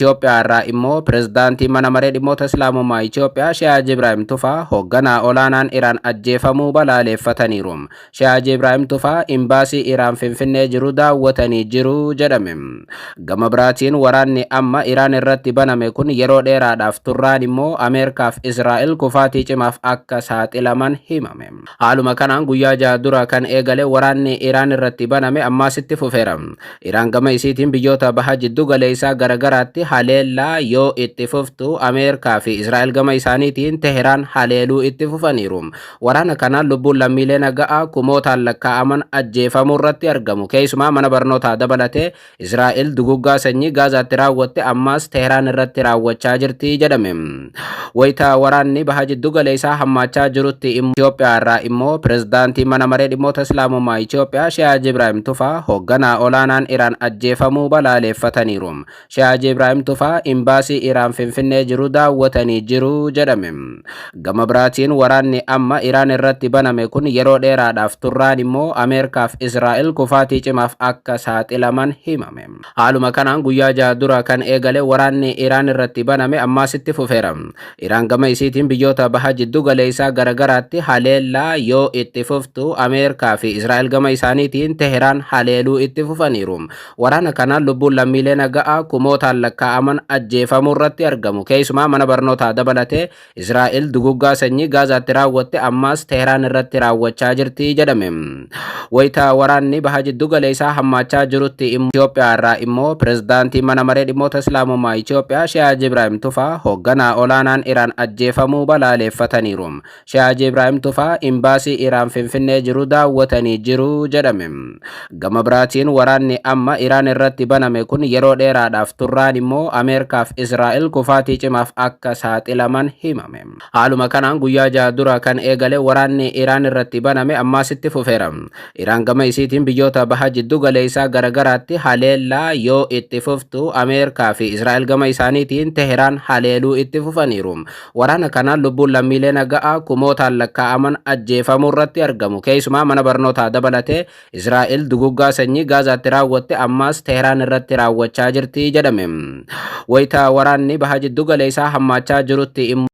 Itoophiyaa irraa immoo pirezidaantii mana maree dhimmoota Islaamummaa Itoophiyaa Sheeh Haji Ibraahim Tufaa hoogganaa olaanaan Iraan ajjeefamuu balaaleeffataniiru. Sheeh Haji Ibraahim Tufaa imbaasii Iraan Finfinnee jiru daawwatanii jiru jedhame. Gama biraatiin waraanni amma Iraan irratti baname kun yeroo dheeraadhaaf turraan immoo Ameerikaaf Israa'el kufaatii cimaaf akka saaxilaman himame. Haaluma kanaan guyyaa 6 dura kan eegale waraanni Iraan irratti baname ammaas itti fufeera. Iraan gama isiitiin biyyoota baha jiddu galeessaa garagaraatti haleellaa yoo itti fuftu Ameerikaa fi Israa'el gama isaaniitiin Teheraan haleeluu itti fufaniiru. Waraana kanaan lubbuun lammiilee naga'aa kumootaan lakkaa'aman ajjeefamuu irratti argamu. Keessumaa mana barnootaa dabalatee Israa'el duguggaa sanyii Gaazaatti raawwatte ammaas Teheraan irratti raawwachaa jirti jedhame. Wayita waraanni baha jiddu galeessaa hammaachaa jirutti Itoophiyaa irraa immoo pirezidaantii mana maree dhimmoota Islaamummaa Itoophiyaa Sheeh Haji Ibraahim Tufaa hoogganaa olaanaan Iraan ajjeefamuu balaaleeffataniiru. Sheeh Haji Ibraahim Tufaa imbaasii Iraan Finfinnee jiru daawwatanii jiru jedhame. Gama biraatiin waraanni amma Iraan irratti baname kun yeroo dheeraadhaaf turraan immoo Ameerikaaf Israa'el kufaatii cimaaf akka saaxilaman himame. Haaluma kanaan guyyaa 6 dura kan eegale waraanni Iraan irratti baname ammaas itti fufeera. Iraan gama isiitiin biyyoota baha jiddu galeessaa garagaraatti haleellaa yoo itti fuftu Ameerikaa fi Israa'el gama isaaniitiin Teheraan haleeluu itti fufaniiru. Waraana kanaan lubbuun lammiilee naga'aa kumootaan lakkaa'aman ajjeefamuu irratti argamu. Keessumaa mana barnootaa dabalatee Israa'el duguggaa sanyii Gaazaatti raawwatte ammaas Teheraan irratti raawwachaa jirti jedhame. Wayita waraanni baha jiddu galeessaa hammaachaa jirutti Itoophiyaa irraa immoo pirezidaantii mana maree dhimmoota Islaamummaa Itoophiyaa Sheeh Haji Ibraahim Tufaa hoogganaa olaanaan Iraan ajjeefamuu balaaleeffataniiru. Sheeh Haji Ibraahim Tufaa imbaasii Iraan Finfinnee jiru daawwatanii jiru jedhame. Gama biraatiin waraanni amma Iraan irratti baname kun yeroo dheeraadhaaf turraan immoo Ameerikaaf Israa'el kufaatii cimaaf akka saaxilaman himame. Haaluma kanaan guyyaa 6 dura kan eegale waraanni Iraan irratti baname ammaas itti fufeera. Iraan gama isiitiin biyyoota baha jiddu galeessaa garagaraatti haleellaa yoo itti fuftu Ameerikaa fi Israa'el gama isaaniitiin Teheraan haleeluu itti fufaniiru. Waraana kanaan lubbuun lammiilee naga'aa kumootaan lakkaa'aman ajjeefamuu irratti argamu. Keessumaa mana barnootaa dabalatee Israa'el duguggaa sanyii Gaazaatti raawwatte ammaas Teheraan irratti raawwachaa jirti jedhame. Wayita waraanni baha jiddu galeessaa hammaachaa jirutti immoo.